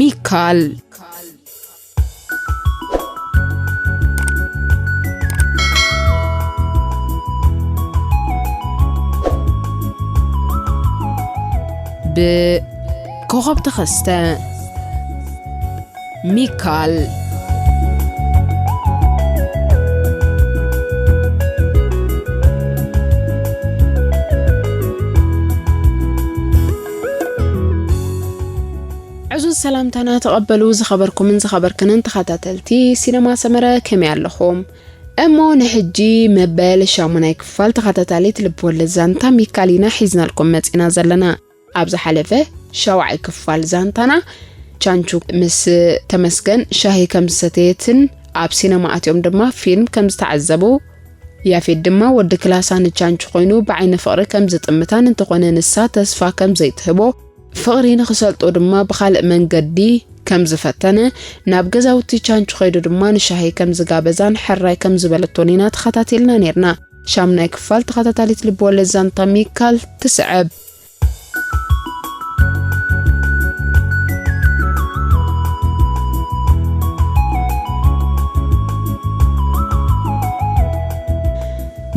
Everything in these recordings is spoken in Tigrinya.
ሚካል። ብኮኸብ ተኸስተ። ሚካል። ዕዙዝ ሰላምታና ተቐበሉ። ዝኸበርኩምን ዝኸበርክንን ተኸታተልቲ ሲነማ ሰመረ፣ ከመይ ኣለኹም? እሞ ንሕጂ መበል ሻሙናይ ክፋል ተኸታታሊት ልብወለድ ዛንታ ሚካል ኢና ሒዝናልኩም መጺና ዘለና። ኣብ ዝሓለፈ ሻውዓይ ክፋል ዛንታና፣ ቻንቹ ምስ ተመስገን ሻሂ ከም ዝሰተየትን ኣብ ሲነማ ኣትዮም ድማ ፊልም ከም ዝተዓዘቡ፣ ያፌት ድማ ወዲ ክላሳ ንቻንቹ ኮይኑ ብዓይኒ ፍቕሪ ከም ዝጥምታን፣ እንተኾነ ንሳ ተስፋ ከም ዘይትህቦ፣ ፍቕሪ ንኽሰልጦ ድማ ብኻልእ መንገዲ ከም ዝፈተነ፣ ናብ ገዛውቲ ቻንቹ ከይዱ ድማ ንሻሂ ከም ዝጋበዛን ሕራይ ከም ዝበለቶን ኢና ተኸታቲልና ኔርና። ሻምናይ ክፋል ተኸታታሊት ልብወለድ ዛንታ ሚካል ትስዕብ።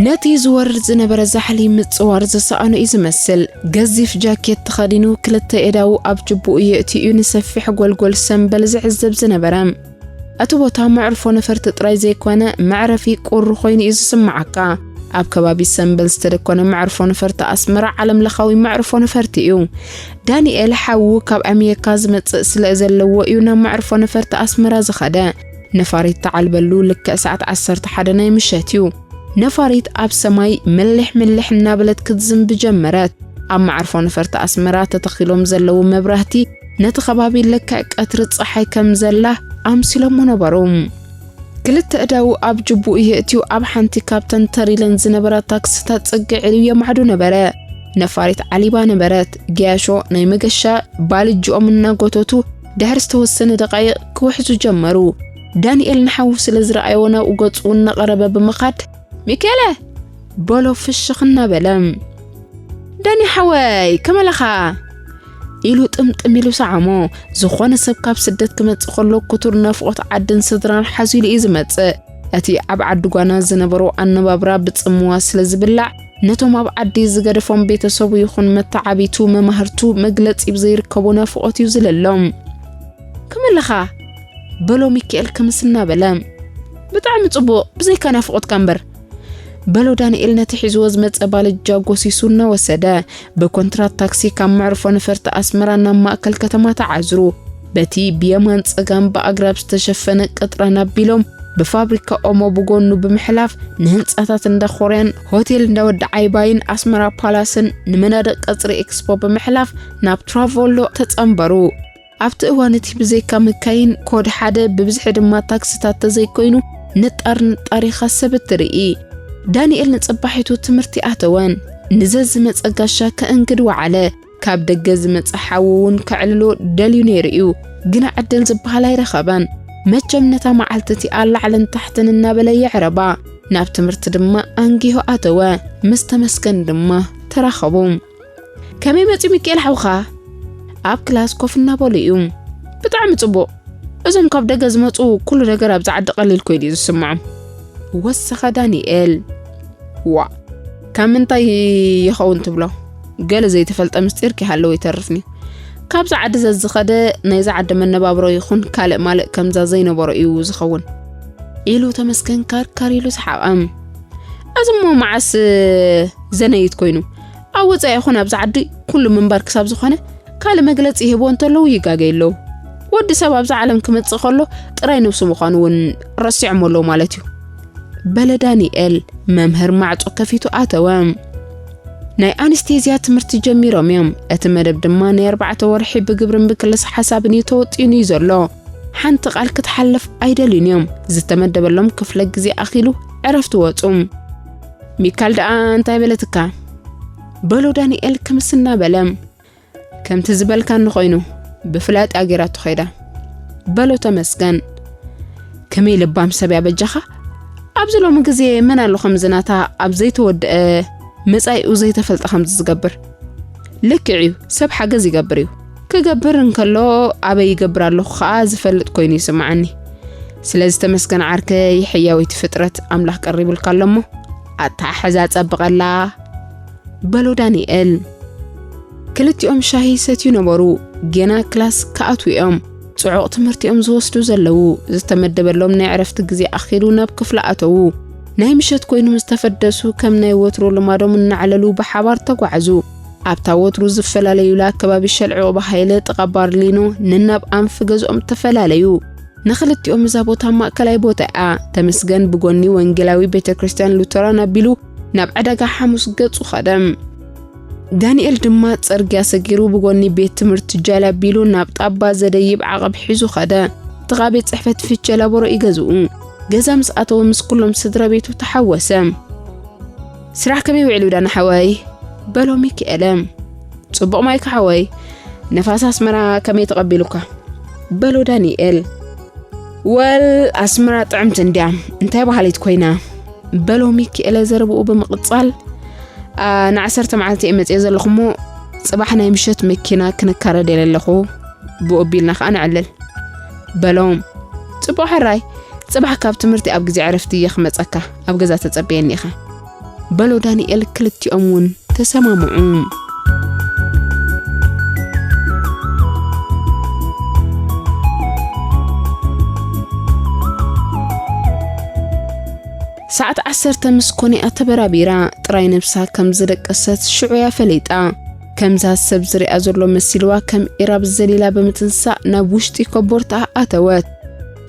ነቲ ዝወርድ ዝነበረ ዛሕሊ ምጽዋር ዝሰኣኖ እዩ ዝመስል። ገዚፍ ጃኬት ተኸዲኑ፣ ክልተ የዳዉ ኣብ ጅቡኡ የእትዩ፣ ንሰፊሕ ጎልጎል ሰምበል ዝዕዘብ ዝነበረ። እቲ ቦታ መዕርፎ ነፈርቲ ጥራይ ዘይኮነ፣ መዕረፊ ቁሪ ኮይኑ እዩ ዝስምዓካ። ኣብ ከባቢ ሰምበል ዝተደኮነ መዕርፎ ነፈርቲ ኣስመራ ዓለምለኻዊ መዕርፎ ነፈርቲ እዩ። ዳንኤል ሓዉ ካብ ኣሜሪካ ዝመጽእ ስለ ዘለዎ እዩ ናብ መዕርፎ ነፈርቲ ኣስመራ ዝኸደ። ነፋሪት ተዓልበሉ ልክዕ ሰዓት ዓሰርተ ሓደ ናይ ምሸት እዩ። ነፋሪት ኣብ ሰማይ ምልሕ ምልሕ እናበለት ክትዝንቢ ጀመረት። ኣብ መዓርፎ ነፈርቲ ኣስመራ ተተኺሎም ዘለዉ መብራህቲ ነቲ ከባቢ ልክዕ ቀትሪ ጸሓይ ከም ዘላ ኣምሲሎሞ ነበሩ። ክልተ ኣእዳዉ ኣብ ጅቡኡ የእትዩ ኣብ ሓንቲ ካብተን ተር ኢለን ዝነበራ ታክስታት ጽግዕ ኢሉ የማዕዱ ነበረ። ነፋሪት ዓሊባ ነበረት። ገያሾ ናይ መገሻ ባልጅኦም እናጎተቱ ድሕሪ ዝተወሰነ ደቓይቕ ክውሕዙ ጀመሩ። ዳንኤል ንሓዉ ስለ ዝረኣዮ ናብኡ ገጹ እናቐረበ ብምኻድ፣ "ሚኬለ!" በሎ ፍሽኽ እናበለ። "ዳኒ ሓወይ፣ ከመይ ኣለኻ?" ኢሉ ጥምጥም ኢሉ ሰዓሞ። ዝኾነ ሰብ ካብ ስደት ክመጽእ ከሎ ክቱር ናፍቖት ዓድን ስድራን ሓዚሉ እዩ ዝመጽእ። እቲ ኣብ ዓዲ ጓና ዝነበሮ ኣነባብራ ብጽምዋ ስለ ዝብላዕ፣ ነቶም ኣብ ዓዲ ዝገደፎም ቤተሰቡ ይኹን መተዓቢቱ፣ መማህርቱ መግለጺ ብዘይርከቦ ናፍቖት እዩ ዝልሎም። "ከመይ ኣለኻ?" በሎ ሚካኤል ክምስ እናበለ። "ብጣዕሚ ጽቡቕ፣ ብዘይካ ናፍቖትካ እምበር" በሎ ዳንኤል ነቲ ሒዝዎ ዝመጸ ባልጃ ጎሲሱ እናወሰደ። ብኮንትራት ታክሲ ካብ መዕርፎ ነፈርቲ ኣስመራ ናብ ማእከል ከተማ ተዓዝሩ። በቲ ብየማን ጸጋም ብኣግራብ ዝተሸፈነ ቅጥራን ኣቢሎም ብፋብሪካ ኦሞ ብጎኑ ብምሕላፍ ንህንጻታት እንዳ ኮርያን ሆቴል እንዳ ወዲ ዓይባይን ኣስመራ ፓላስን ንመናድቕ ቀጽሪ ኤክስፖ ብምሕላፍ ናብ ትራቮሎ ተጸንበሩ። ኣብቲ እዋን እቲ ብዘይካ መካይን ኮድ ሓደ ብብዝሒ ድማ ታክስታት ተዘይኮይኑ ንጣር ንጣር ኢኻ ሰብ እትርኢ። ዳንኤል ንጽባሒቱ ትምህርቲ ኣተወን። ንዘዝመጸ ጋሻ ከእንግድ ወዓለ። ካብ ደገ ዝመጸ ሓዉ እውን ከዕልሎ ደልዩ ነይሩ እዩ። ግና ዕድል ዝበሃል ኣይረኸበን። መቸም ነታ መዓልቲ እቲኣ ላዕልን ታሕትን እናበለ የዕረባ። ናብ ትምህርቲ ድማ ኣንጊሁ ኣተወ። ምስ ተመስገን ድማ ተራኸቡ። "ከመይ መጺኡ ሚካኤል ሓውኻ?" ኣብ ክላስ ኮፍ እናበሉ እዩ። "ብጣዕሚ ጽቡቕ። እዞም ካብ ደገ ዝመጹ ኩሉ ነገር ኣብዚ ዓዲ ቀሊል ኮይኑ እዩ ዝስምዖም" ወሰኸ ዳንኤል። "ዋ፣ ካብ ምንታይ ይኸውን ትብሎ? ገለ ዘይተፈልጠ ምስጢር ከይሃለወ ይተርፍን እዩ። ካብዛ ዓዲ ዘዝኸደ ናይዛ ዓዲ መነባብሮ ይኹን ካልእ ማልእ ከምዛ ዘይነበሮ እዩ ዝኸውን" ኢሉ ተመስገን ካርካር ኢሉ ሰሓቐ። "እዚ እሞ መዓስ ዘነይት ኮይኑ? ኣብ ወጻኢ ይኹን ኣብዚ ዓዲ ኩሉ ምንባር ክሳብ ዝኾነ፣ ካልእ መግለጺ ይህብዎ እንተለዉ ይጋገዩ ኣለዉ። ወዲ ሰብ ኣብዛ ዓለም ክመጽእ ከሎ ጥራይ ነብሱ ምዃኑ እውን ረሲዖሞ ኣለዉ ማለት እዩ" በለ ዳንኤል። መምህር ማዕጾ ከፊቱ ኣተወ። ናይ ኣንስቴዝያ ትምህርቲ ጀሚሮም እዮም። እቲ መደብ ድማ ናይ ኣርባዕተ ወርሒ ብግብርን ብክልስ ሓሳብን እዩ ተወጢኑ እዩ ዘሎ። ሓንቲ ቃል ክትሓልፍ ኣይደልዩን እዮም። ዝተመደበሎም ክፍለ ግዜ ኣኺሉ ዕረፍቲ ወጹ። "ሚካል ደኣ እንታይ በለትካ?" በሎ ዳንኤል ክምስ እናበለ። "ከምቲ ዝበልካኒ ኮይኑ፣ ብፍላጥ እያ ጌራቶ ኸይዳ" በሎ ተመስገን። "ከመይ ልባም ሰብ እያ በጃኻ? ኣብዚ ሎሚ ግዜ መን ኣሎ ከምዚ ናታ ኣብ ዘይተወድአ መጻኢኡ ዘይተፈልጠ ከምዚ ዝገብር?" "ልክዕ እዩ፣ ሰብ ሓገዝ ይገብር እዩ፣ ክገብር እንከሎ ኣበይ ይገብር ኣለኹ ኸኣ ዝፈልጥ ኮይኑ ይስምዓኒ። ስለዚ ተመስገን ዓርከይ ሕያወይቲ ፍጥረት ኣምላኽ ቀሪቡልካ ኣሎ እሞ ኣተሓሕዛ ጸብቐላ በሎ ዳንኤል። ክልቲኦም ሻሂ ሰትዩ ነበሩ። ጌና ክላስ ክኣትዉ እዮም። ጽዑቕ ትምህርቲኦም ዝወስዱ ዘለዉ። ዝተመደበሎም ናይ ዕረፍቲ ግዜ ኣኺሉ ናብ ክፍሊ ኣተዉ። ናይ ምሸት ኮይኑ ምስ ተፈደሱ ከም ናይ ወትሩ ልማዶም እናዕለሉ ብሓባር ተጓዓዙ። ኣብታ ወትሩ ዝፈላለዩላ ከባቢ ሸልዕ ዑቕባ ሃይለ ጥቓ ባርሊኖ ነናብ ኣንፊ ገዝኦም ተፈላለዩ። ንኽልቲኦም እዛ ቦታ ማእከላይ ቦታ እያ። ተመስገን ብጎኒ ወንጌላዊ ቤተ ክርስቲያን ሉተራን ኣቢሉ ናብ ዕዳጋ ሓሙስ ገጹ ኸደ። ዳንኤል ድማ ጽርግያ ሰጊሩ ብጎኒ ቤት ትምህርቲ ጃል ኣቢሉ ናብ ጣባ ዘደይብ ዓቐብ ሒዙ ኸደ። ጥቓ ቤት ጽሕፈት ፊቸ ላቦሮ እዩ ገዝኡ። ገዛ ምስ ኣተወ ምስ ኩሎም ስድራ ቤቱ ተሓወሰ። ስራሕ ከመይ ውዒሉ ዳና ሓወይ? በሎ ሚኪኤለ። ጽቡቕ ማይክ ሓወይ፣ ነፋስ ኣስመራ ከመይ ተቐቢሉካ? በሎ ዳንኤል። ወል ኣስመራ ጥዕምቲ እንድያ፣ እንታይ በሃሊት ኮይና? በሎ ሚኪኤለ ዘረብኡ ብምቕጻል። ኣ፣ ንዓሰርተ መዓልቲ እየ መጽየ ዘለኹ እሞ ጽባሕ ናይ ምሸት መኪና ክንካረድ እየ ዘለኹ፣ ብኡ ኣቢልና ከኣ ነዕልል። በሎም። ጽቡቕ ሕራይ፣ ጽባሕ ካብ ትምህርቲ ኣብ ግዜ ዕረፍቲ እየ ክመጸካ፣ ኣብ ገዛ ተጸበየኒ ኢኻ። በሎ ዳንኤል ክልቲኦም እውን ተሰማምዑ። ሰዓት ዓሰርተ ምስ ኮነ እያ ተበራቢራ፣ ጥራይ ነብሳ ከም ዝደቀሰት ሽዑ እያ ፈሊጣ። ከምዛ ሰብ ዝሪኣ ዘሎ መሲልዋ ከም ኢራብ ዘሊላ ብምትንሳእ ናብ ውሽጢ ኮቦርታ ኣተወት።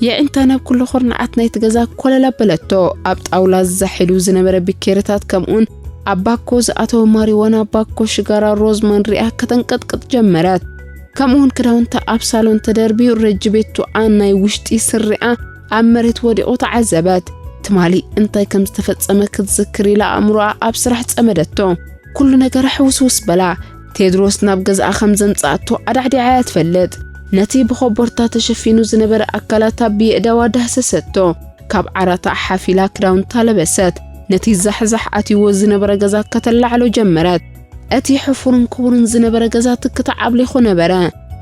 የዒንታ ናብ ኩሉ ኩርናዓት ናይቲ ገዛ ኮለል ኣበለቶ። ኣብ ጣውላ ዛሕ ኢሉ ዝነበረ ቢኬሪታት ከምኡውን ኣብ ባኮ ዝኣተወ ማሪዋና፣ ባኮ ሽጋራ፣ ሮዝማን ሪኣ ከተንቀጥቅጥ ጀመረት። ከምኡውን ክዳውንታ ኣብ ሳሎን ተደርብዩ ረጅቤቱኣ ናይ ውሽጢ ስሪኣ ኣብ መሬት ወዲቑ ተዓዘበት። ትማሊ እንታይ ከም ዝተፈጸመ ክትዝክር ኢላ ኣእምሮኣ ኣብ ስራሕ ጸመደቶ። ኩሉ ነገር ሕውስውስ በላ። ቴድሮስ ናብ ገዝኣ ከም ዘምጽኣቶ ኣዳዕዲዓ እያ ትፈልጥ። ነቲ ብኾቦርታ ተሸፊኑ ዝነበረ ኣካላታ ብየእዳዋ ዳህሰሰቶ። ካብ ዓራታ ሓፍ ኢላ ክዳውንታ ለበሰት። ነቲ ዛሕዛሕ ኣትይዎ ዝነበረ ገዛ ከተላዕሎ ጀመረት። እቲ ሕፉርን ክቡርን ዝነበረ ገዛ ትክታዕ ኣብሊኹ ነበረ።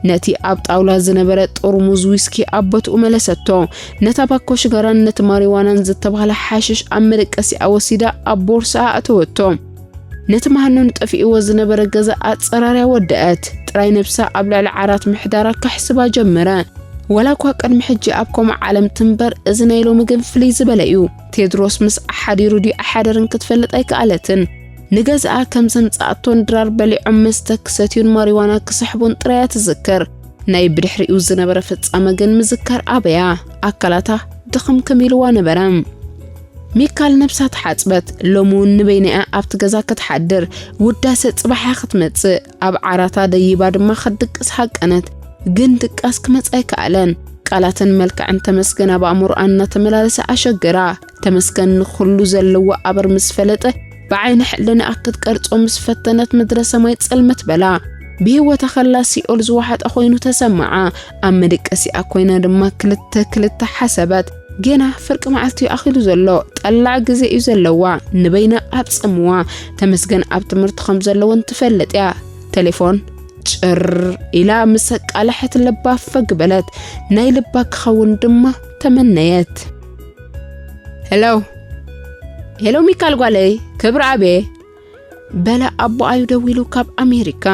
ነቲ ኣብ ጣውላ ዝነበረ ጥርሙዝ ዊስኪ ኣብ ቦትኡ መለሰቶ። ነታ ባኮ ሽጋራን ነቲ ማሪዋናን ዝተባህለ ሓሽሽ ኣብ መደቀሲኣ ወሲዳ ኣብ ቦርስኣ ኣተወቶ። ነቲ መሃነኑ ጠፊእዎ ዝነበረ ገዛ ኣጸራርያ ወደአት። ጥራይ ነብሳ ኣብ ልዕሊ ዓራት ምሕዳራ ከሕስባ ጀመረ። ወላ እኳ ቅድሚ ሕጂ ኣብ ከምኡ ዓለም ትንበር፣ እዚ ናይ ሎሚ ግን ፍልይ ዝበለ እዩ። ቴድሮስ ምስ ኣሓዲሩ ድዩ ኣሓደርን ክትፈልጥ ኣይከኣለትን። ንገዝኣ ከም ዘምጽኣቶን ድራር በሊዖም መስተ ክሰትዩን ማሪዋና ክስሕቡን ጥራይ እያ ትዝክር። ናይ ብድሕሪኡ ዝነበረ ፍጻመ ግን ምዝካር ኣበያ። ኣካላታ ድኽምክም ኢልዋ ነበረ። ሚካል ነብሳ ተሓጽበት። ሎሚ እውን ንበይና እያ ኣብቲ ገዛ ክትሓድር። ውዳሰ ጽባሕ እያ ክትመጽእ። ኣብ ዓራታ ደይባ ድማ ክትድቅስ ሃቀነት። ግን ድቃስ ክመጽ ኣይከኣለን። ቃላትን መልክዕን ተመስገን ኣብ ኣእምሮኣ እናተመላለሰ ኣሸገራ። ተመስገን ንኹሉ ዘለዎ ኣበር ምስ ፈለጠ፣ ብዓይኒ ሕልናኣ ክትቀርጾ ምስ ፈተነት ምድረ ሰማይ ጽልምት በላ። ብህይወታ ከላ ሲኦል ዝወሓጠ ኮይኑ ተሰምዓ። ኣብ መደቀሲኣ ኮይና ድማ ክልተ ክልተ ሓሰበት። ጌና ፍርቂ መዓልቲ እዩ ኣኺሉ ዘሎ። ጠላዕ ግዜ እዩ ዘለዋ። ንበይና ኣብ ጽምዋ። ተመስገን ኣብ ትምህርቲ ከም ዘለዎን ትፈልጥ እያ። ቴሌፎን ጭር ኢላ ምስ ኣቃልሐት ልባ ፈግ በለት። ናይ ልባ ክኸውን ድማ ተመነየት። ሄሎ። ሄሎ ሚካል ጓለይ፣ ክብሪ ኣቤ። በለ ኣቦኣዩ ደዊሉ ካብ ኣሜሪካ።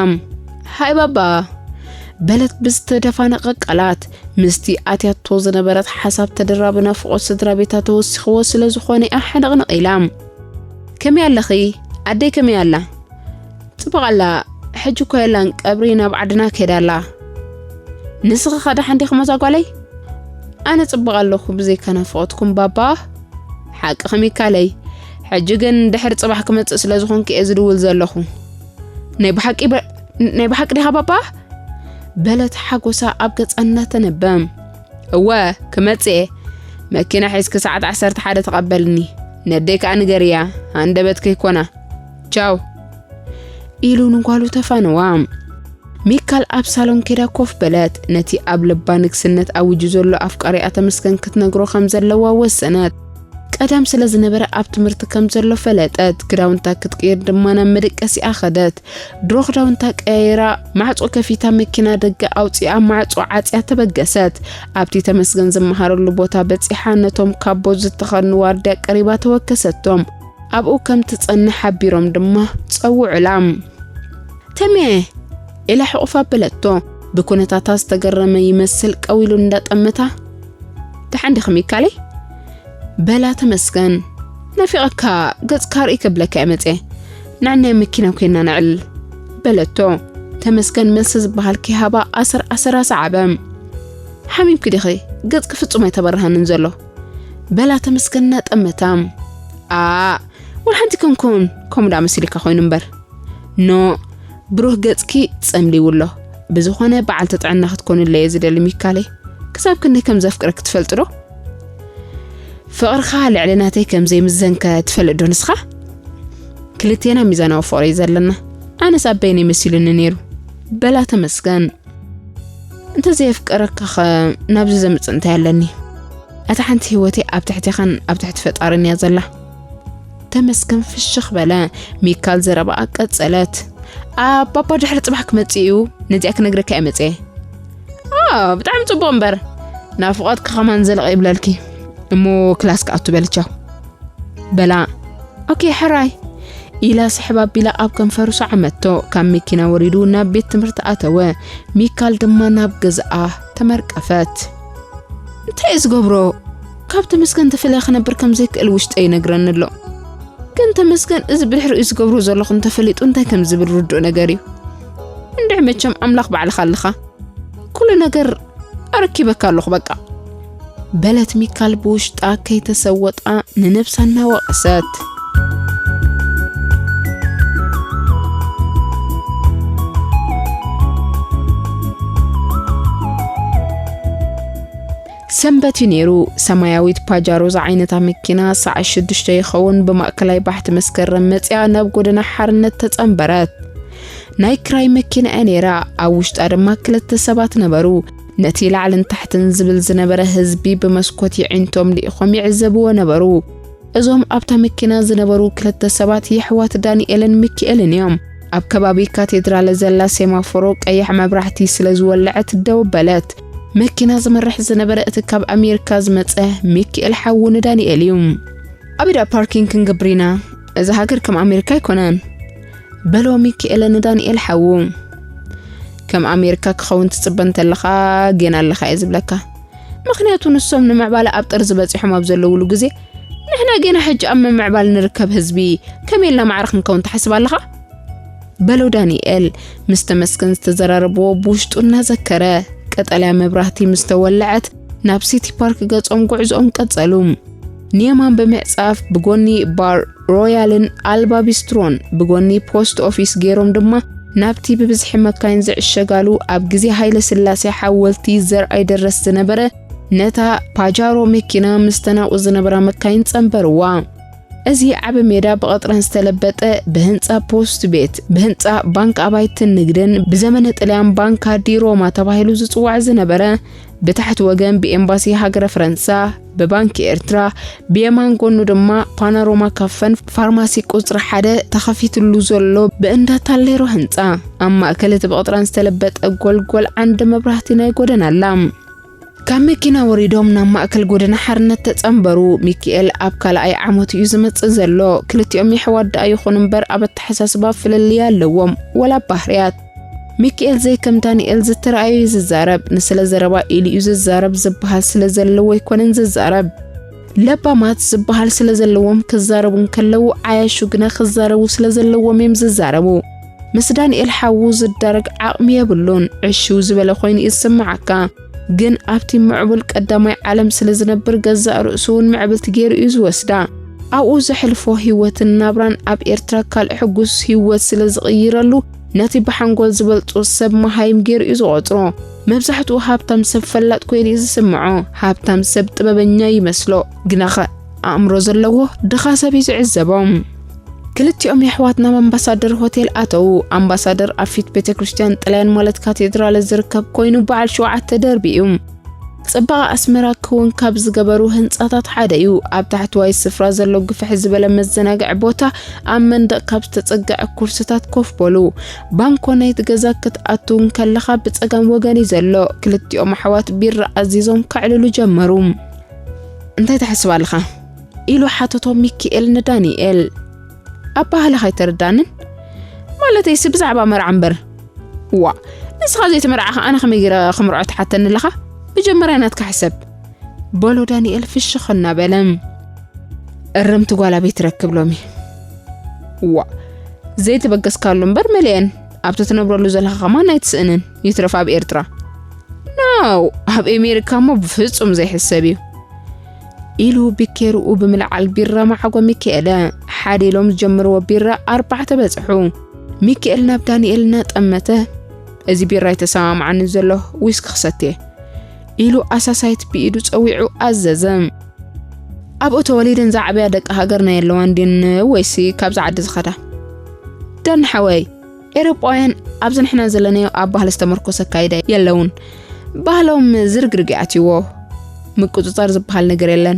ሃይ ባባ። በለት ብዝተደፋነቐ ቃላት። ምስቲ ኣትያቶ ዝነበረት ሓሳብ ተደራቢ ናፍቖት ስድራ ቤታ ተወሲኽዎ ስለ ዝኾነ እያ ሕንቕንቕ ኢላ። ከመይ ኣለኺ? ኣደይ ከመይ ኣላ? ጽቡቕ ኣላ። ሕጂ እኮ የላን፣ ቀብሪ ናብ ዓድና ከይዳ ኣላ። ንስኺ ከ ደሓን ዲኺ ሞዛ ጓለይ? ኣነ ጽቡቕ ኣለኹ፣ ብዘይካ ናፍቖትኩም ባባ። ሓቅኺ ሚካለይ። ሕጂ ግን ድሕሪ ጽባሕ ክመጽእ ስለ ዝኾንኩ እየ ዝድውል ዘለኹ። ናይ ብሓቂ በ-፣ ናይ ብሓቂ ዲኻ ባባ? በለት ሓጎሳ ኣብ ገጻ እናተነበ። እወ፣ ክመጽእ እየ። መኪና ሒዝኪ ሰዓት ዓሰርተ ሓደ ተቐበልኒ። ነደይ ከኣ ንገርያ፣ ሃንደበት ከይኮና። ቻው። ኢሉ ንጓሉ ተፋነዋ። ሚካል ኣብ ሳሎን ከይዳ ኮፍ በለት። ነቲ ኣብ ልባ ንግስነት ኣዊጁ ዘሎ ኣፍቃሪኣ ተመስገን ክትነግሮ ከም ዘለዋ ወሰነት። ቀዳም ስለ ዝነበረ ኣብ ትምህርቲ ከም ዘሎ ፈለጠት። ክዳውንታ ክትቅይር ድማ ናብ መደቀሲኣ ኸደት። ድሮ ክዳውንታ ቀያይራ ማዕጾ ከፊታ መኪና ደገ ኣውጺኣ ማዕጾ ዓጽያ ተበገሰት። ኣብቲ ተመስገን ዝመሃረሉ ቦታ በጺሓ ነቶም ካቦት ዝተኸድኑ ዋርድያ ቀሪባ ተወከሰቶም። ኣብኡ ከም ትጸንሕ ሓቢሮም ድማ ጸውዑላ። "ተሜ!" ኢላ ሕቑፍ ኣበለቶ። ብኩነታታ ዝተገረመ ይመስል ቀው ኢሉ እንዳጠመታ፣ "ደሓን ዲኺ ሚካለይ?" በላ ተመስገን። "ናፊቐካ፣ ገጽካ ርኢ ከብለካ እየ መጽየ። ንዕናይ መኪና ኮይና ነዕል" በለቶ። ተመስገን መልሲ ዝበሃል ከይሃባ ኣሰር ኣሰራ ሰዓበ። "ሓሚምኪ ዲኺ? ገጽኪ ፍጹም ኣይተበርሃንን ዘሎ" በላ ተመስገን እናጠመታ። "ኣ፣ ወላ ሓንቲ ኮንኩን፣ ከምኡ ደኣ መሲልካ ኮይኑ እምበር። ኖ፣ ብሩህ ገጽኪ ጸምሊዉ ኣሎ። ብዝኾነ በዓልቲ ጥዕና ክትኮንለይ እየ ዝደሊ ሚካለይ። ክሳብ ክንደይ ከም ዘፍቅረኪ ትፈልጢ ዶ? ፍቕርኻ ልዕሊ ናተይ ከም ዘይምዘንከ ትፈልጥ ዶ ንስኻ? ክልቴና ሚዛናዊ ፍቕሪ እዩ ዘለና። ኣነስ ኣበይነይ መሲሉኒ ነይሩ?" በላ ተመስገን። "እንተዘየፍቀረካኸ ናብዚ ዘምጽእ እንታይ ኣለኒ? እታ ሓንቲ ህይወተይ ኣብ ትሕቴኻን ኣብ ትሕቲ ፈጣርን እያ ዘላ።" ተመስገን ፍሽኽ በለ። ሚካል ዘረባኣ ቀጸለት። "ኣባባ ድሕሪ ጽባሕ ክመጽእ እዩ፣ ነዚኣ ክነግረካ እየ መጽየ።" "ኣ፣ ብጣዕሚ ጽቡቕ እምበር፣ ናፍቖትኪ ከማን ዘልቕ ይብለልኪ። እሞ ክላስ ክኣቱ በሊ ቻው" በላ። "ኦኬ፣ ሕራይ" ኢላ ስሕብ ኣቢላ ኣብ ከንፈሩ ሰዓመቶ። ካብ መኪና ወሪዱ ናብ ቤት ትምህርቲ ኣተወ። ሚካል ድማ ናብ ገዝኣ ተመርቀፈት። "እንታይ እየ ዝገብሮ? ካብ ተመስገን ተፈልየ ክነብር ከም ዘይክእል ውሽጠይ ይነግረኒ ኣሎ። ግን ተመስገን እዚ ብድሕሪኡ ዝገብሮ ዘለኹ እንተፈሊጡ እንታይ ከም ዝብል ርዱእ ነገር እዩ። እንድዒ መቸም ኣምላኽ ባዕልኻ ኣለኻ። ኩሉ ነገር ኣረኪበካ ኣለኹ በቃ" በለት ሚካል ብውሽጣ ከይተሰወጣ ንነብሳ እናወቐሰት። ሰንበት እዩ ነይሩ። ሰማያዊት ፓጃሮ ዝዓይነታ መኪና ሰዓት ሽዱሽተ ይኸውን ብማእከላይ ባሕቲ መስከረም መጺኣ ናብ ጎደና ሓርነት ተጸንበረት። ናይ ክራይ መኪና እያ ነይራ። ኣብ ውሽጣ ድማ ክልተ ሰባት ነበሩ። ነቲ ላዕልን ታሕትን ዝብል ዝነበረ ህዝቢ ብመስኮት የዒንቶም ልኢኾም ይዕዘብዎ ነበሩ። እዞም ኣብታ መኪና ዝነበሩ ክልተ ሰባት የሕዋት ዳንኤልን ሚኪኤልን እዮም። ኣብ ከባቢ ካቴድራል ዘላ ሴማፎሮ ቀይሕ መብራህቲ ስለ ዝወለዐት ደው በለት። መኪና ዝመርሕ ዝነበረ እቲ ካብ ኣሜሪካ ዝመጸ ሚኪኤል ሓዉ ንዳንኤል እዩ። "ኣበይ ደኣ ፓርኪንግ ክንገብር ኢና? እዛ ሃገር ከም ኣሜሪካ ኣይኮነን" በሎ ሚኪኤለ ንዳንኤል ሓዉ። "ከም ኣሜሪካ ክኸውን ትጽበ እንተለኻ ጌና ኣለኻ እየ ዝብለካ። ምኽንያቱ ንሶም ንምዕባለ ኣብ ጠርዚ በጺሖም ኣብ ዘለውሉ ግዜ፣ ንሕና ጌና ሕጂ ኣብ ምምዕባል ንርከብ ህዝቢ ከመይ ኢልና ማዕረ ክንከውን ትሓስብ ኣለኻ?" በሎ ዳንኤል ምስ ተመስገን ዝተዘራረብዎ ብውሽጡ እናዘከረ። ቀጠልያ መብራህቲ ምስ ተወለዐት ናብ ሲቲ ፓርክ ገጾም ጉዕዞኦም ቀጸሉ። ንየማን ብምዕጻፍ ብጎኒ ባር ሮያልን ኣልባ ቢስትሮን፣ ብጎኒ ፖስት ኦፊስ ገይሮም ድማ ናብቲ ብብዝሒ መካይን ዝዕሸጋሉ ኣብ ግዜ ሃይለ ስላሴ ሓወልቲ ዘርኣይ ደረስ ዝነበረ ነታ ፓጃሮ መኪና ምስ ተናቑ ዝነበራ መካይን ጸንበርዋ። እዚ ዓቢ ሜዳ ብቐጥራን ዝተለበጠ፣ ብህንጻ ፖስት ቤት፣ ብህንጻ ባንክ ኣባይትን ንግድን፣ ብዘመነ ጥልያን ባንካ ዲ ሮማ ተባሂሉ ዝጽዋዕ ዝነበረ፣ ብታሕቲ ወገን ብኤምባሲ ሃገረ ፈረንሳ፣ ብባንክ ኤርትራ፣ ብየማን ጎኑ ድማ ፓናሮማ ካፈን ፋርማሲ ቁጽሪ ሓደ ተኸፊትሉ ዘሎ ብእንዳ ታሌሮ ህንጻ። ኣብ ማእከል እቲ ብቐጥራን ዝተለበጠ ጎልጎል ዓንዲ መብራህቲ ናይ ጎደና ኣላ። ካብ መኪና ወሪዶም ናብ ማእከል ጎደና ሓርነት ተጸንበሩ። ሚኪኤል ኣብ ካልኣይ ዓመቱ እዩ ዝመጽእ ዘሎ። ክልቲኦም የሕዋት ደኣ ይኹኑ እምበር ኣብ ኣተሓሳስባ ፍልልይ ኣለዎም፣ ወላ ኣብ ባህርያት። ሚኪኤል ዘይከም ዳንኤል ዝተረኣዮ እዩ ዝዛረብ። ንስለ ዘረባ ኢሉ እዩ ዝዛረብ ዝበሃል ስለ ዘለዎ ኣይኮነን ዝዛረብ። ለባማት ዝበሃል ስለ ዘለዎም ክዛረቡ እንከለዉ፣ ዓያሹ ግና ክዛረቡ ስለ ዘለዎም እዮም ዝዛረቡ። ምስ ዳንኤል ሓዉ ዝዳረግ ዓቕሚ የብሉን። ዕሽው ዝበለ ኮይኑ እዩ ዝስምዓካ። ግን ኣብቲ ምዕቡል ቀዳማይ ዓለም ስለ ዝነብር፣ ገዛእ ርእሱ እውን ምዕብልቲ ገይሩ እዩ ዝወስዳ። ኣብኡ ዘሕልፎ ህይወትን ናብራን ኣብ ኤርትራ ካልእ ሕጉስ ህይወት ስለ ዝቕይረሉ፣ ነቲ ብሓንጎል ዝበልጾ ሰብ መሃይም ገይሩ እዩ ዝቖጽሮ። መብዛሕትኡ ሃብታም ሰብ ፈላጥ ኮይኑ እዩ ዝስምዖ። ሃብታም ሰብ ጥበበኛ ይመስሎ። ግናኸ ኣእምሮ ዘለዎ ድኻ ሰብ እዩ ዝዕዘቦ። ክልቲኦም የሕዋት ናብ ኣምባሳደር ሆቴል ኣተዉ። ኣምባሳደር ኣብ ፊት ቤተ ክርስቲያን ጥልያን ማለት ካቴድራል ዝርከብ ኮይኑ በዓል ሸውዓተ ደርቢ እዩ። ጽባቐ ኣስመራ ክውን ካብ ዝገበሩ ህንጻታት ሓደ እዩ። ኣብ ታሕተዋይ ስፍራ ዘሎ ግፍሕ ዝበለ መዘናግዒ ቦታ፣ ኣብ መንደቕ ካብ ዝተጸግዐ ኩርስታት ኮፍ በሉ። ባንኮ ናይቲ ገዛ ክትኣቱ እንከለኻ ብጸጋም ወገን እዩ ዘሎ። ክልቲኦም ኣሕዋት ቢራ ኣዚዞም ከዕልሉ ጀመሩ። "እንታይ ትሓስብ ኣለኻ?" ኢሉ ሓተቶ ሚኪኤል ንዳንኤል። ኣባህላኻ ኣይተረዳንን? ማለተይሲ ብዛዕባ መርዓ እምበር። "ዋ፣ ንስኻ ዘይተመርዓኻ ኣነ ከመይ ገይረ ክምርዖ ትሓተኒ ኣለኻ? መጀመርያ ናትካ ሕሰብ" በሎ ዳንኤል ፍሽኽ እናበለ። "እርምቲ ጓል ኣበይ ትረክብ ሎሚ?" "ዋ፣ ዘይተበገስካሉ እምበር መሊአን። ኣብቲ ትነብረሉ ዘለኻ ከማን ኣይትስእንን፣ ይትረፍ ኣብ ኤርትራ።" "ናው፣ ኣብ ኣሜሪካ እሞ ብፍጹም ዘይሕሰብ እዩ" ኢሉ ብኬርኡ ብምልዓል ቢራ መዓጎ ሚኪኤለ። ሓደ ኢሎም ዝጀምርዎ ቢራ ኣርባዕተ በጽሑ። ሚኪኤል ናብ ዳንኤል እናጠመተ፣ "እዚ ቢራ ኣይተሰማምዓኒ ዘሎ፣ ዊስኪ ክሰትየ" ኢሉ ኣሳሳይት ብኢዱ ጸዊዑ ኣዘዘ። "ኣብኡ ተወሊደን ዝዓበያ ደቂ ሃገርና የለዋን ድየን ወይሲ ካብዛ ዓዲ ዝኸዳ?" "ዳኒ ሓወይ፣ ኤሮጳውያን ኣብዚ ንሕና ዘለናዮ ኣብ ባህሊ ዝተመርኮሰ ኣካይዳ የለውን። ባህሎም ዝርግርግ ይኣትይዎ። ምቁጽጻር ዝበሃል ነገር የለን።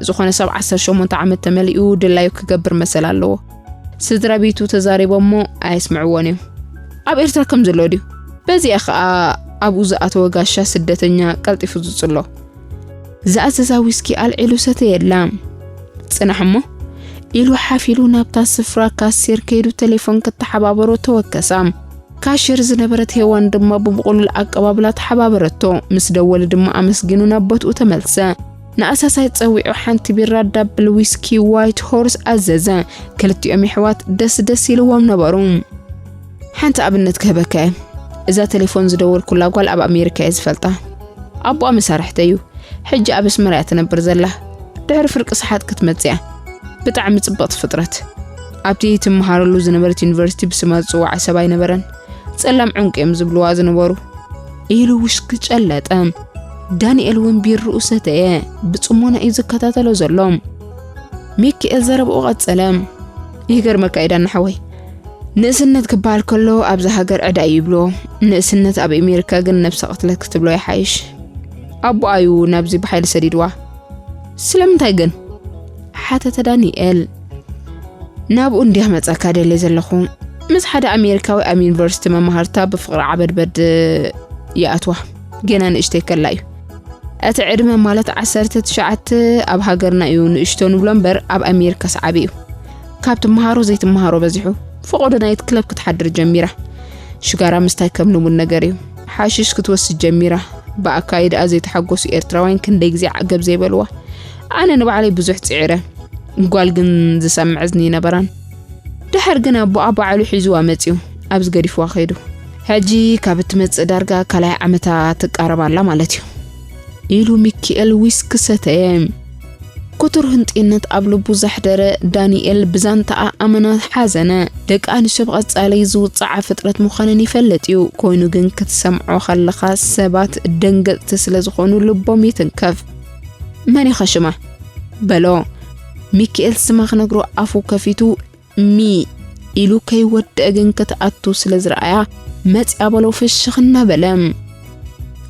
ዝኾነ ሰብ ዓሰርተ ሸሞንተ ዓመት ተመሊኡ ድላዩ ክገብር መሰል ኣለዎ። ስድራ ቤቱ ተዛሪቦሞ ኣየስምዕዎን እዮም። ኣብ ኤርትራ ከም ዘሎ ድዩ? በዚኣ ኸኣ ኣብኡ ዝኣተወ ጋሻ ስደተኛ ቀልጢፉ ዝጽሎ" ዝኣዘዛ ዊስኪ ኣልዒሉ ሰተየላ። "ጽናሕ እሞ" ኢሉ ሓፍ ኢሉ ናብታ ስፍራ ካሴር ከይዱ ቴሌፎን ክተሓባበሮ ተወከሳ። ካሽር ዝነበረት ሄዋን ድማ ብምቕሉል ኣቀባብላ ተሓባበረቶ። ምስ ደወለ ድማ ኣመስጊኑ ናብ ቦትኡ ተመልሰ። ንኣሳሳይ ጸዊዑ ሓንቲ ቢራ ዳብል ዊስኪ ዋይት ሆርስ ኣዘዘ። ክልቲኦም የሕዋት ደስ ደስ ኢልዎም ነበሩ። "ሓንቲ ኣብነት ክህበካ እየ። እዛ ቴሌፎን ዝደወልኩላ ጓል ኣብ ኣሜሪካ እየ ዝፈልጣ። ኣቦኣ መሳርሕተይ እዩ። ሕጂ ኣብ ኣስመራ እያ ትነብር ዘላ። ድሕሪ ፍርቂ ሰሓት ክትመጽእ እያ። ብጣዕሚ ጽብቕቲ ፍጥረት። ኣብቲ ትመሃረሉ ዝነበረት ዩኒቨርሲቲ ብስማ ዝጽዋዕ ሰብ ኣይነበረን። ጸላም ዕንቁ እዮም ዝብልዋ ዝነበሩ" ኢሉ ውሽኪ ጨለጠ። ዳንኤል እውን ቢርኡ ሰተየ። ብጽሞና እዩ ዝከታተሎ ዘሎ። ሚኪኤል ዘረብኡ ቀጸለ። "ይገርመካ እዩ ዳኒ ሓወይ፣ ንእስነት ክበሃል ከሎ ኣብዚ ሃገር ዕዳ እዩ ይብልዎ። ንእስነት ኣብ ኣሜሪካ ግን ነብሰ ቅትለት ክትብሎ ይሓይሽ። ኣቦኣ እዩ ናብዚ ብሓይሊ ሰዲድዋ።" "ስለምንታይ ግን?" ሓተተ ዳንኤል። "ናብኡ እንዲያ መጻካ ደልየ ዘለኹ። ምስ ሓደ ኣሜሪካዊ ኣብ ዩኒቨርሲቲ መማህርታ ብፍቕሪ ዓበድበድ ይኣትዋ። ጌና ንእሽተይ ከላ እዩ። እቲ ዕድመ ማለት ዓሰርተ ትሽዓተ ኣብ ሃገርና እዩ ንእሽቶ ንብሎ እምበር ኣብ ኣሜሪካስ ዓቢ እዩ። ካብ ትመሃሮ ዘይትመሃሮ በዚሑ። ፈቐዶ ናይት ክለብ ክትሓድር ጀሚራ። ሽጋራ ምስታይ ከም ልሙድ ነገር እዩ። ሓሽሽ ክትወስድ ጀሚራ። ብኣካይድኣ ዘይተሓጎሱ ኤርትራውያን ክንደይ ግዜ ዓገብ ዘይበልዋ። ኣነ ንባዕለይ ብዙሕ ጽዒረ። ጓል ግን ዝሰምዕ እዝኒ ይነበራን። ድሕር ግን ኣቦኣ ባዕሉ ሒዝዋ መጺኡ፣ ኣብዚ ገዲፍዋ ከይዱ። ሕጂ ካብ እትመጽእ ዳርጋ ካልኣይ ዓመታ ትቃረብ ኣላ ማለት እዩ" ኢሉ ሚኪኤል ዊስኪ ሰተየ። ክቱር ህንጥይነት ኣብ ልቡ ዘሕደረ ዳንኤል ብዛንታኣ ኣመና ሓዘነ። ደቂ ኣንስትዮ ብቐጻሊ ዝውጽዓ ፍጥረት ምዃነን ይፈልጥ እዩ። ኮይኑ ግን ክትሰምዖ ከለኻ ሰባት ደንገጽቲ ስለ ዝኾኑ ልቦም ይትንከፍ። "መን ኢኻ ሽማ?" በሎ። ሚኪኤል ስማ ክነግሮ ኣፉ ከፊቱ "ሚ" ኢሉ ከይወደአ ግን ክትኣቱ ስለ ዝረኣያ መጽያ በሎ ፍሽኽ እናበለ።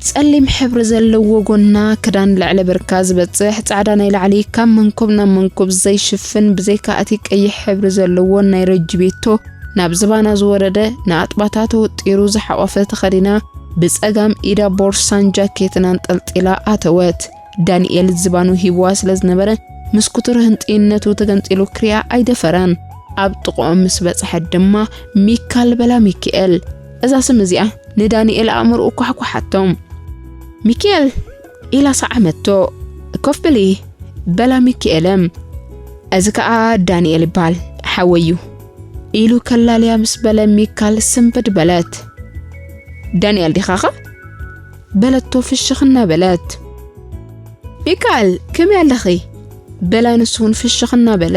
ጸሊም ሕብሪ ዘለዎ ጎና ክዳን ልዕሊ ብርካ ዝበጽሕ ጻዕዳ ናይ ላዕሊ ካብ መንኮብ ናብ መንኮብ ዘይሽፍን ብዘይካ እቲ ቀይሕ ሕብሪ ዘለዎ ናይ ረጅቤቶ ናብ ዝባና ዝወረደ ንኣጥባታ ተወጢሩ ዝሓቖፈ ተኸዲና ብጸጋም ኢዳ ቦርሳን ጃኬትን ኣንጠልጢላ ኣተወት። ዳንኤል ዝባኑ ሂብዋ ስለ ዝነበረ ምስ ክቱር ህንጥይነቱ ተገንጺሉ ክሪኣ ኣይደፈረን። ኣብ ጥቕኦም ምስ በጽሐት ድማ "ሚካል" በላ ሚኪኤል። እዛ ስም እዚኣ ንዳንኤል ኣእምሮኡ ኳሕኳሓቶ። "ሚኪኤል" ኢላ ሰዓመቶ። "ኮፍ በሊ" በላ ሚኪኤለ። "እዚ ከኣ ዳንኤል ይበሃል፣ ሓወይ እዩ" ኢሉ ከላልያ ምስ በለ ሚካል ስንብድ በለት። "ዳንኤል ዲኻኸ?" በለቶ ፍሽኽ እናበለት። "ሚካል፣ ከመይ ኣለኺ?" በላ ንሱ እውን ፍሽኽ እናበለ።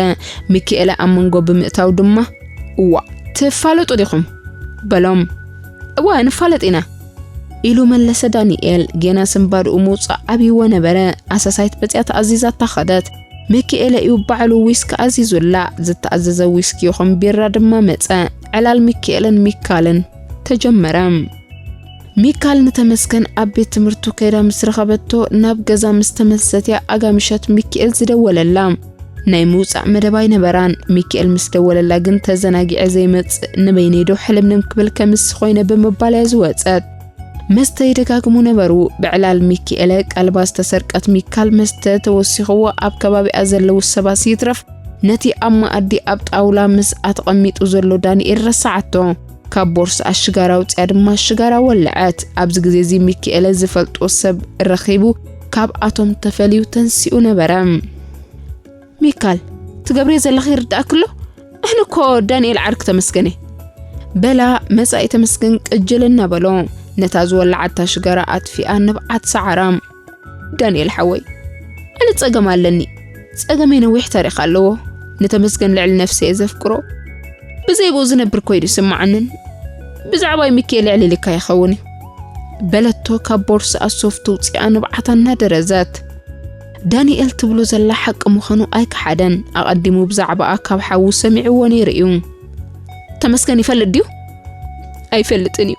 ሚኪኤለ ኣብ መንጎ ብምእታው ድማ "እዋ፣ ትፋለጡ ዲኹም?" በሎም። "እወ፣ ንፋለጥ ኢና" ኢሉ መለሰ ዳንኤል። ጌና ስንባድኡ ምውጻእ ኣብይዎ ነበረ። ኣሳሳይት በጺኣ ተኣዚዛታ ኸደት። ሚኪኤለ እዩ ባዕሉ ዊስኪ ኣዚዙላ። ዝተኣዘዘ ዊስኪ ይኹን ቢራ ድማ መጸ። ዕላል ሚኪኤለን ሚካልን ተጀመረ። ሚካል ንተመስገን ኣብ ቤት ትምህርቱ ከይዳ ምስ ረኸበቶ፣ ናብ ገዛ ምስ ተመልሰት እያ ኣጋምሸት ሚኪኤል ዝደወለላ። ናይ ምውጻእ መደብ ኣይነበራን። ሚኪኤል ምስ ደወለላ ግን፣ "ተዘናጊዐ ዘይመጽእ ንበይነይ ዶ ሕልምልም ክብል ከምስ ኮይነ?" ብምባል እያ ዝወጸት። መስተ ይደጋግሙ ነበሩ። ብዕላል ሚኪኤለ ቀልባ ዝተሰርቀት ሚካል መስተ ተወሲኽዎ ኣብ ከባቢኣ ዘለዉ ሰባት ይትረፍ፣ ነቲ ኣብ መኣዲ ኣብ ጣውላ ምስኣ ተቐሚጡ ዘሎ ዳንኤል ረስዓቶ። ካብ ቦርስኣ ሽጋራ ኣውጺኣ ድማ ሽጋራ ወለዐት። ኣብዚ ግዜ እዚ ሚኪኤለ ዝፈልጦ ሰብ ረኺቡ ካብኣቶም ተፈልዩ ተንሲኡ ነበረ። "ሚካል፣ ትገብርዮ ዘለኺ ይርድኣኪ ኣሎ? ኣነ እኮ ዳንኤል ዓርኪ ተመስገን እየ" በላ። መጻኢ ተመስገን ቅጅል እናበሎ ነታ ዝወለዓታ ሽጋራ ኣጥፊኣ ንብዓት ሰዓራ። "ዳንኤል ሓወይ፣ ኣነ ጸገም ኣለኒ። ጸገመይ ነዊሕ ታሪኽ ኣለዎ። ንተመስገን ልዕሊ ነፍሰይ እየ ዘፍቅሮ። ብዘይ ብኡ ዝነብር ኮይኑ ይስምዓንን። ብዛዕባይ ሚኪኤል ልዕሊ ኢልካ ይኸውን እዩ" በለቶ ካብ ቦርስኣ ሶፍት ውጽኣ ንብዓታ እናደረዘት። ዳንኤል ትብሎ ዘላ ሓቂ ምዃኑ ኣይከሓደን። ኣቐዲሙ ብዛዕባኣ ካብ ሓዉ ሰሚዕዎ ነይሩ እዩ። "ተመስገን ይፈልጥ ድዩ?" "ኣይፈልጥን እዩ።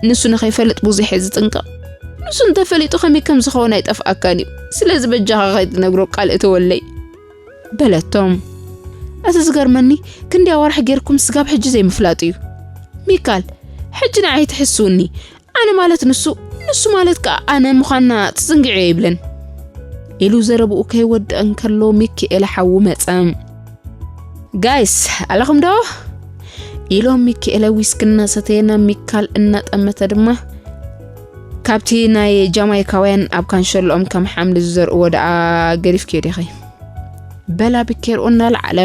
ንሱ ንኸይፈልጥ ብዙሕ እየ ዝጥንቀቕ። ንሱ እንተፈሊጡ ከመይ ከም ዝኸውን ኣይጠፍኣካን እዩ። ስለዚ በጃኻ ከይትነግሮ ቃል እተወለይ" በለቶም። "እቲ ዝገርመኒ ክንዲ ኣዋርሕ ጌርኩም ስጋብ ሕጂ ዘይምፍላጡ እዩ። ሚካል፣ ሕጂ ንዓይ ትሕስውኒ። ኣነ ማለት ንሱ፣ ንሱ ማለት ከኣ ኣነ ምዃንና ትዝንግዕዮ" ይብለን ኢሉ ዘረብኡ ከይወድእ እንከሎ ሚኪኤለ ሓዉ መጸ። "ጋይስ፣ ኣለኹም ዶ?" ኢሎም ሚኪኤለ ዊስኪ እናሰተየ ናብ ሚካል እናጠመተ ድማ፣ "ካብቲ ናይ ጃማይካውያን ኣብ ካንሸሎኦም ከም ሓምሊ ዝዘርእዎ ደኣ ገዲፍክዮ ዲኺ?" በላ ብኬርኡ እናለዓለ።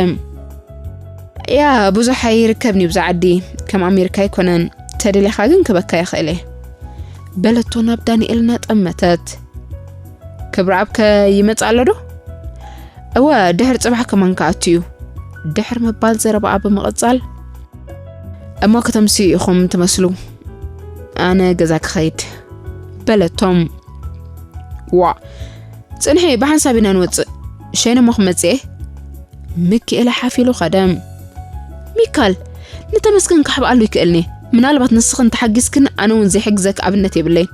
"ያ፣ ብዙሕ ኣይርከብን እዩ ብዛ ዓዲ፣ ከም ኣሜሪካ ኣይኮነን። ተደሊኻ ግን ክበካ ይኽእል እየ" በለቶ ናብ ዳንኤል እናጠመተት። "ክብረኣብ ከ ይመጽእ ኣሎ ዶ?" "እወ፣ ድሕሪ ጽባሕ ከማን ክኣቱ እዩ" ድሕሪ ምባል ዘረባኣ ብምቕጻል፣ "እሞ ከተምስዩ ኢኹም ትመስሉ፣ ኣነ ገዛ ክኸይድ" በለቶም። "ዋ፣ ጽንሒ፣ ብሓንሳብ ኢና ንወጽእ። ሸይነ እሞ ክመጽእ እየ" ሚኪኤለ ሓፍ ኢሉ ከደ። "ሚካል፣ ንተመስገን ክሕብኣሉ ይክእልኒ። ምናልባት ንስኽን ተሓጊዝክን ኣነ እውን ዘይሕግዘክ ኣብነት የብለይን።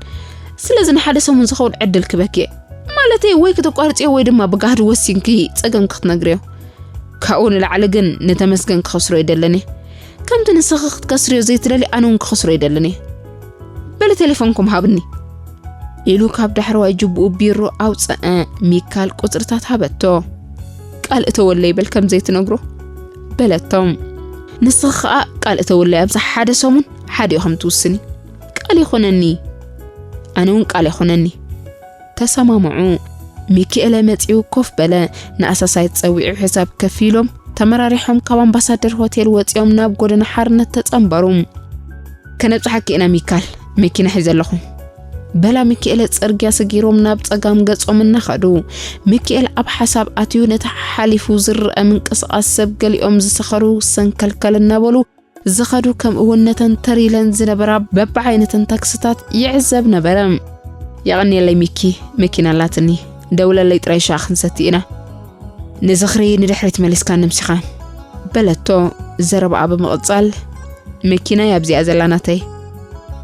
ስለዚ ንሓደ ሰሙን ዝኸውን ዕድል ክበኪ እየ። ማለተይ ወይ ክተቋርጽዮ ወይ ድማ ብጋህዲ ወሲንኪ ጸገምኪ ክትነግርዮ። ካብኡ ንላዕሊ ግን ንተመስገን ክኸስሮ ይደልን እየ። ከምቲ ንስኺ ክትከስርዮ ዘይትደሊ ኣነ እውን ክኸስሮ ይደልን እየ። በሊ ቴሌፎንኩም ሃብኒ" ኢሉ ካብ ዳሕረዋይ ጅብኡ ቢሮ ኣውጸአ። ሚካል ቁጽርታት ሃበቶ። "ቃል እተወለይ በል ከም ዘይትነግሮ" በለቶም። "ንስኺ ኸኣ ቃል እተወለይ ኣብዛ ሓደ ሰሙን ሓዲኡ ከም ትውስኒ ቃል ይኾነኒ" "ኣነ እውን ቃል ይኾነኒ" ተሰማምዑ። ሚኪኤለ መጺኡ ኮፍ በለ። ንኣሳሳይት ጸዊዑ ሕሳብ ከፊሎም ተመራሪሖም ካብ ኣምባሳደር ሆቴል ወጺኦም ናብ ጎደና ሓርነት ተጸንበሩ። "ከነብጽሓኪ ኢና ሚካል፣ መኪና ሒዘ ኣለኹ" በላ ሚኪኤለ ጽርግያ ሰጊሮም ናብ ጸጋም ገጾም እናኸዱ። ሚኪኤል ኣብ ሓሳብ ኣትዩ ነቲ ሓሓሊፉ ዝረኣ ምንቅስቓስ ሰብ ገሊኦም ዝሰኸሩ ሰንከልከል እናበሉ ዝኸዱ ከምኡ እውን ነተን ተር ኢለን ዝነበራ በብዓይነተን ታክስታት ይዕዘብ ነበረ። "የቐንየለይ ሚኪ፣ መኪና ኣላትኒ፣ ደውለለይ ጥራይ ሽዓ ክንሰቲ ኢና። ንዝኽሪ ንድሕሪት መሊስካ ነምሲኻ" በለቶ ዘረባኣ ብምቕጻል። "መኪና እያ ኣብዚኣ ዘላ ናተይ"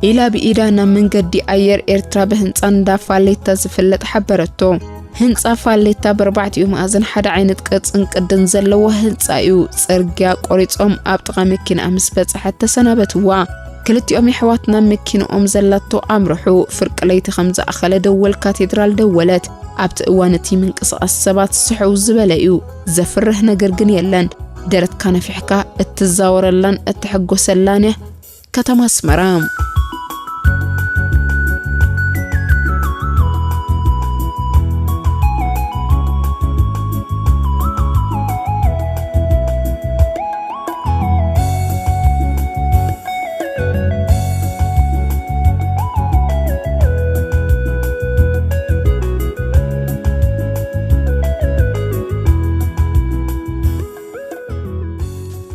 ኢላ ብኢዳ ናብ መንገዲ ኣየር ኤርትራ ብህንጻ እንዳ ፋሌታ ዝፍለጥ ሓበረቶ። ህንጻ ፋሌታ ብኣርባዕቲኡ መኣዝን ሓደ ዓይነት ቅርጽን ቅድን ዘለዎ ህንጻ እዩ። ጽርግያ ቆሪጾም ኣብ ጥቓ መኪናኣ ምስ በጽሐት ተሰናበትዋ። ክልቲኦም የሕዋት ናብ መኪንኦም ዘላቶ ኣምርሑ። ፍርቂ ለይቲ ከም ዝኣኸለ ደወል ካቴድራል ደወለት። ኣብቲ እዋን እቲ ምንቅስቓስ ሰባት ስሕው ዝበለ እዩ። ዘፍርህ ነገር ግን የለን። ደረትካ ነፊሕካ እትዛወረላን እትሕጎሰላን እያ። ከተማ ኣስመራ።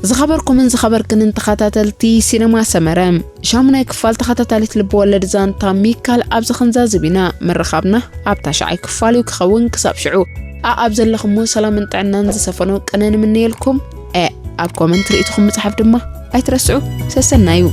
ዝኸበርኩምን ዝኸበርክንን ተኸታተልቲ ሲነማ ሰመረ፣ ሻሙናይ ክፋል ተኸታታሊት ልብወለድ ዛንታ ሚካል ኣብዚ ክንዛዝብ ኢና። ምርኻብና ኣብ ታሽዓይ ክፋል እዩ ክኸውን። ክሳብ ሽዑ፣ ኣኣብ ዘለኹሞ ሰላምን ጥዕናን ዝሰፈኖ ቅነ ንምነየልኩም። እ፣ ኣብ ኮመንት ርእይቶኹም ምጽሓፍ ድማ ኣይትረስዑ። ሰሰናዩ።